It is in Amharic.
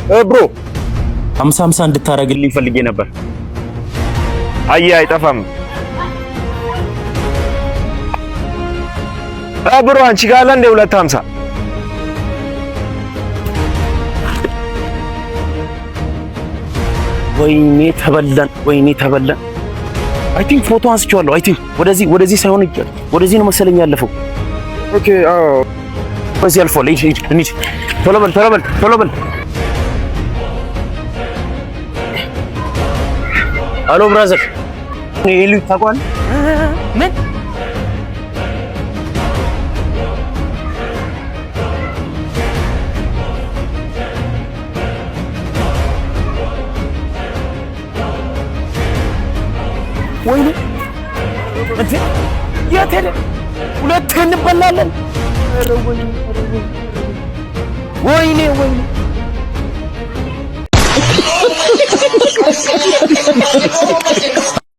Bro. 50 50 እንድታረግልኝ ፈልጌ ነበር። አየ አይጠፋም። Bro፣ አንቺ ጋር አለ እንደ 2.50? ወይኔ ተበላን፣ ወይኔ ተበላን። I think ፎቶ አንስቼዋለሁ። I think ወደዚህ ወደዚህ ሳይሆን ወደዚህ ነው መሰለኝ ያለፈው። Okay፣ አዎ። በዚህ አልፏል። ሂድ ሂድ፣ እንሂድ። ቶሎ በል፣ ቶሎ በል፣ ቶሎ በል። Hello brother፣ ይሄ ልጅ ታውቀዋለህ? ምን? ወይኔ እንዴ! የት ሄደ? ሁለት እንበላለን። ኧረ ወይኔ፣ ወይኔ፣ ወይኔ!